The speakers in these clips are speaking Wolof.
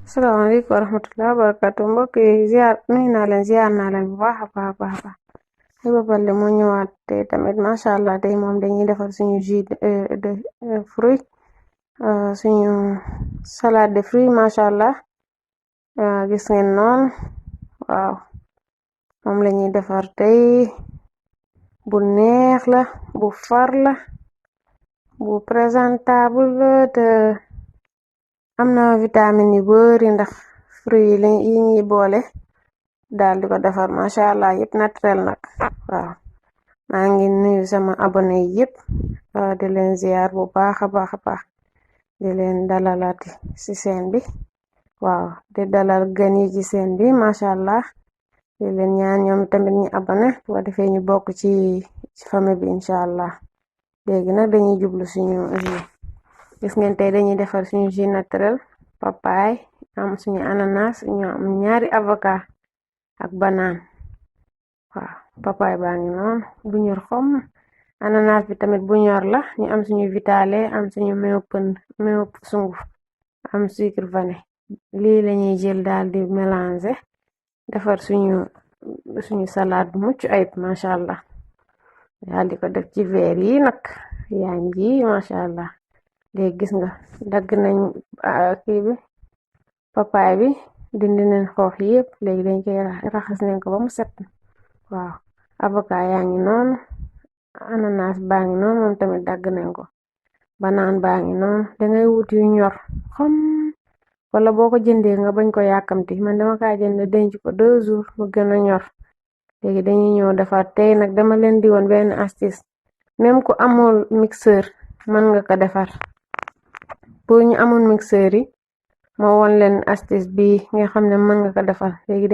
Assalamualaikum warahmatullahi wabarakatuh mbokk yi nuyu naa leen bu baax a baax Habiba Baldè moo ñëwaat te tamit MasaAllah tey moom dañuy defar suñu jus de fruit suñu salade de fruit MasaAllah gis ngeen noonu waaw moom lañuy defar tey bu neex la bu far la bu présentable te amna vitamine yu bari ndax fruit yi ñuy boole daal di ko defar MasaAllah yépp naturel nag waaw maa ngi nuyu sama abonné yépp di leen ziar bu baax a baax di leen dalalati ci seen bi waaw di dalal gan yi ci seen bi MasaAllah di leen ñaan ñoom tamit ñi abonné bu defee ñu bokk ci famille bi inshallah léegi nag dañuy jublu suñu gis ngeen tey dañuy defar suñu jus naturel papaay am suñu ananas ñu am ñaari avocat ak banaan waaw papaay baa ngi noonu bu ñor xom ananas bi tamit bu ñor la ñu am suñu vitale am suñu meew sunguf am sucre vanille lii lañuy jël daal di mélanger defar suñu salade bu mucc ayib MasaAllah daal di ko def ci verre yi nag yaa ngi MasaAllah léegi gis nga dagg nañ kii bi papaay bi dindi nañ xoox yépp léegi dañ koy raxas nañ ko ba mu set waaw avocat yaa ngi noonu ananas baa ngi noonu moom tamit dagg nañ ko banaan baa ngi noonu dangay wut yu ñor xom wala boo ko jëndee nga bañ ko yàkkamti man dama kaa jënd denc ko 2 jours mu gën a ñor léegi dañuy ñëw defar tey nag dama leen di woon benn astuce même ku amul mixeur mën nga ko defar pour ñu amul mixeur yi moo won leen astuce bi nga xam ne mën nga ko defar léegi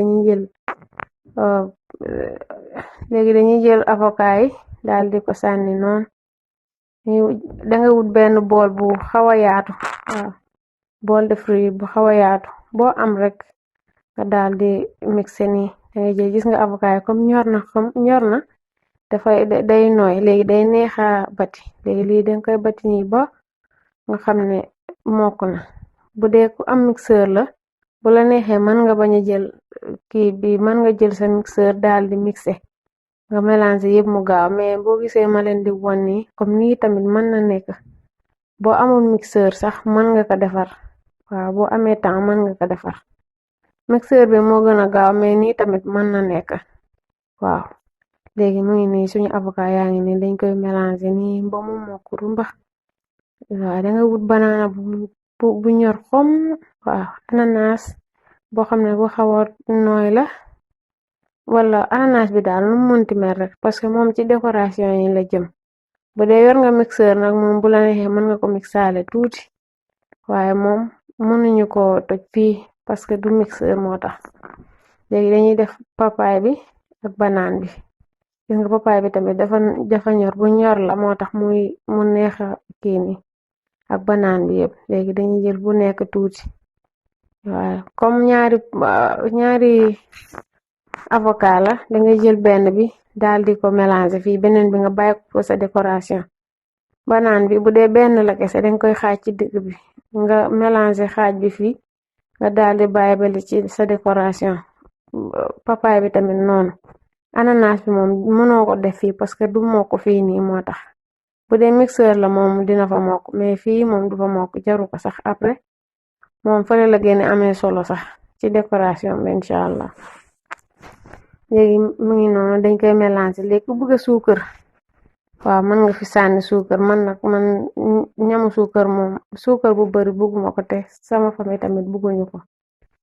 dañuy jël avocat yi daal di ko sànni noonu danga wut benn bool bu xawa yaatu waaw bool de fruit bu xawa yaatu boo am rek nga daal di mixé nii dangay jël gis nga avocat yi comme ñor na dafay day nooy léegi day neexa bati léegi lii danga koy bati nii ba nga xam ne mokk na bu dee ku am mixeur la bu la neexee mën nga bañ a jël kii bi mën nga jël sa mixeur daal di mixé nga mélanger yépp mu gaaw mais boo gisee ma leen di won nii comme nii tamit mën na nekk boo amul mixeur sax mën nga ko defar waaw boo amee temps mën nga ko defar mixeur bi moo gën a gaaw mais nii tamit mën na nekk waaw léegi mu ngi nii suñu avocat yaa ngi nii dañ koy mélanger nii ba mu mokk rumba waaw danga wut banana bu ñor xom waaw ananas boo xam ne bu xawa nooy la wala ananas bi daal lu munti mel rek parce que moom ci décoration yi la jëm bu dee yor nga mixeur nag moom bu la neexee mën nga ko mixaale tuuti waaye moom mënuñu ko toj fii parce que du mixeur moo tax léegi dañuy def papaay bi ak banaan bi gis nga papaay bi tamit dafa ñor bu ñor la moo tax mu neexa kii ni ak banaan bi yépp léegi dañuy jël bu nekk tuuti waaw comme ñaari avocat la dangay jël benn bi daal di ko mélanger fii beneen bi nga bàyyi ko sa décoration banaan bi bu dee benn la kese danga koy xaaj ci digg bi nga mélanger xaaj bi fii nga daal di bàyyi bali ci sa décoration papaay bi tamit noonu ananas bi moom mënoo ko def fii parce que du mokk fii nii moo tax bu dee mixeur la moom dina fa mokk mais fii moom du fa mokk jaru ko sax après moom fële la gën a amee solo sax ci décoration bi inshallah léegi mu ngi noonu dañ koy mélanger léegi ku bëgg suukar waaw mën nga fi sànni suukar man ñamu suukar bu bari bëgguma ko te sama famille tamit bëgguñu ko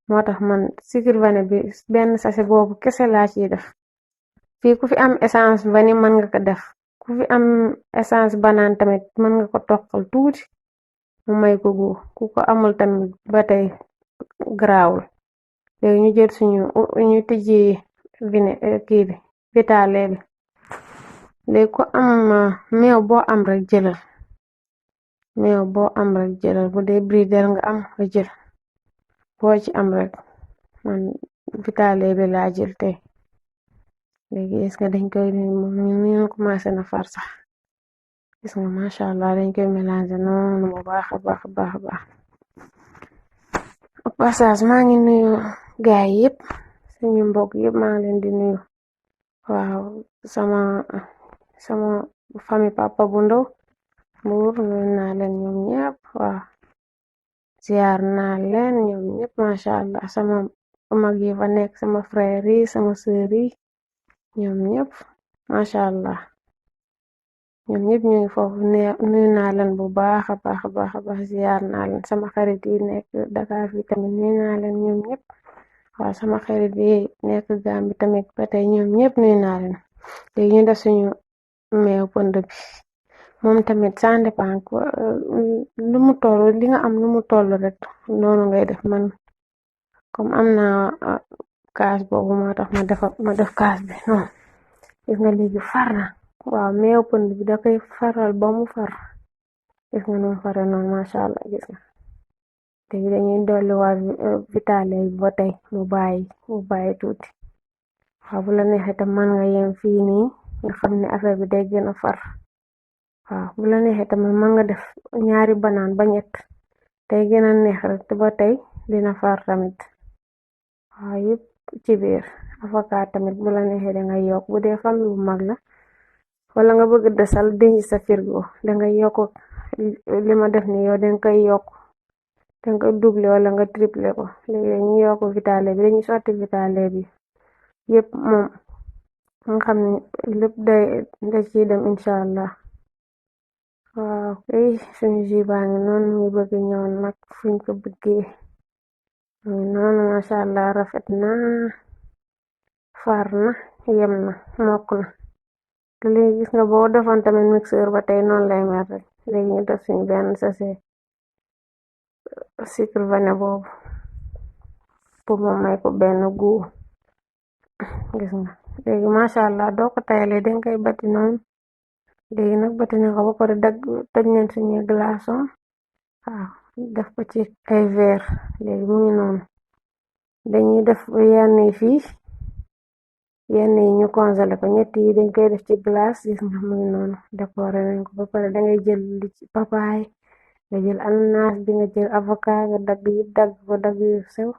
moo tax man sucre vanille bi benn sachet boobu kese laa ciy def fii ku fi am essence vanille mën nga ko def ku fi am essence banaan tamit mën nga ko toqal tuuti mu may ko ku ko amul tamit ba tey garaawul léegi ñu jël ñu tijji kii bi vitale bi léegi ku am meew boo am rek jëlal bu dee bridel nga am nga jël boo ci am rek man vitale bi laa jël tey léegi gis nga dañ koy ñu commencé na far sax gis nga MasaAllah dañ koy mélanger noonu bu baax a baax passage maa ngi nuyu gaay yépp suñu mbokk yépp maa ngi leen di nuyu waaw sama famille papa bu ndaw Mbuur nuyu naa leen ñoom ñépp waaw ziar naa leen ñoom ñépp MasaAllah sama mag yi fa nekk sama frère yi sama sœur yi ñoom ñépp MasaAllah ñoom ñépp ñu ngi foofu nuyu naa leen bu baax a baax ziar naa leen sama xarit yi nekk Dakar fi tamit nuyu naa leen ñoom ñépp waaw sama xarit yi nekk Gambie tamit ba tey ñoom ñépp nuyu naa leen léegi ñu def suñu meew pënd bi moom tamit ça dépend lu mu toll li nga am lu mu toll rek noonu ngay def man comme am na kaas boobu moo tax ma def kaas bi non gis nga léegi far na waaw meew pënd bi da koy faral ba mu far gis nga noonu fare noonu MasaAllah gis nga léegi dañuy dolli waa vitale bi ba tey mu bàyyi tuuti waaw bu la neexee tam man nga yem fii nii nga xam ne affaire bi day gën a far waaw bu la neexee tamit mën nga def ñaari banaan ba ñett day gën a neex rek te ba tey dina far tamit waaw yëpp ci biir avocat tamit bu la neexee da nga yokk bu dee famille bu mag la wala nga bëgg desal denc sa frigo da nga yokk li ma def ni yow danga koy yokk danga koy double wala nga triple ko léegi dañu yokk vitale bi dañu sotti vitale bi yëpp moom nga xam ne lépp da ci dem inshallah waaw kay suñu ji baa ngi noonu ngi bëgg ñëw nag fuñ ko bëggee noonu MasaAllah rafet na far na yem na mokk na te léegi gis nga boo defoon tamit mixeur ba tey noonu lay mel rek léegi ñu def suñu benn sachet sucre vanille boobu pour moom may ko benn goût gis nga léegi MasaAllah doo ko tayalee danga koy bati noonu léegi nag bati na ko ba pare tëj nañ suñu glaçon waaw def ko ci ay verre léegi mu ngi noonu dañuy def yenn yi fii yenn yi ñu congelé ko ñett yi dañ koy def ci glace gis nga mu ngi noonu décoré nañ ko ba pare dangay jël li ci papaay nga jël ananas bi nga jël avocat nga dagg yu sew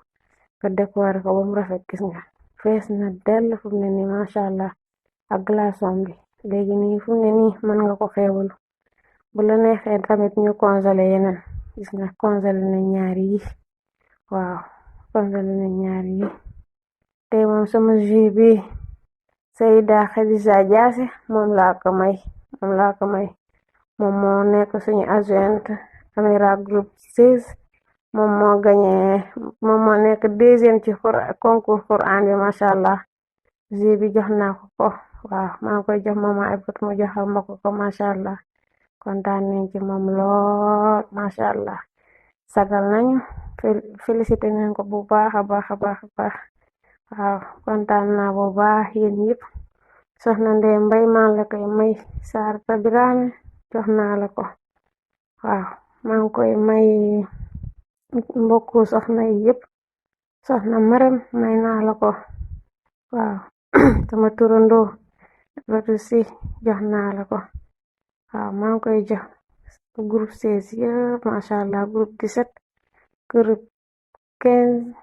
nga décoré ko ba mu rafet gis nga fees na dell fu mu ne nii MasaAllah ak glaçon bi léegi nii fu mu ne nii mën nga ko xeewalu bu la neexee tamit ñu congelé yeneen gis nga congelé na ñaari yi waaw congelé na ñaari yi tey moom sama jus bi Sayda Khadija Jaase moom laa ko may moom moo nekk suñu adjointe Amira groupe 16 moom moo nekk deuxième ci concours Quran bi MasaAllah jus bi jox naa ko waaw maa ngi koy jox mama Ibot mu joxal ma ko MasaAllah kontaan nañ ci moom lool MasaAllah sagal nañu félicité nañ ko bu baax a baax waaw kontaan naa bu baax yéen yëpp soxna Ndeye Mbay maa la koy may Saar Tabirame jox naa la ko waaw maa ngi koy may mbokku soxna yi yëpp soxna Marem may naa la ko waaw sama turandoo batu si jox naa la ko waaw maa ngi koy jox groupe 16 yëpp MasaAllah groupe 17 groupe 15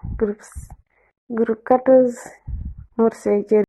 groupe 14 Mourse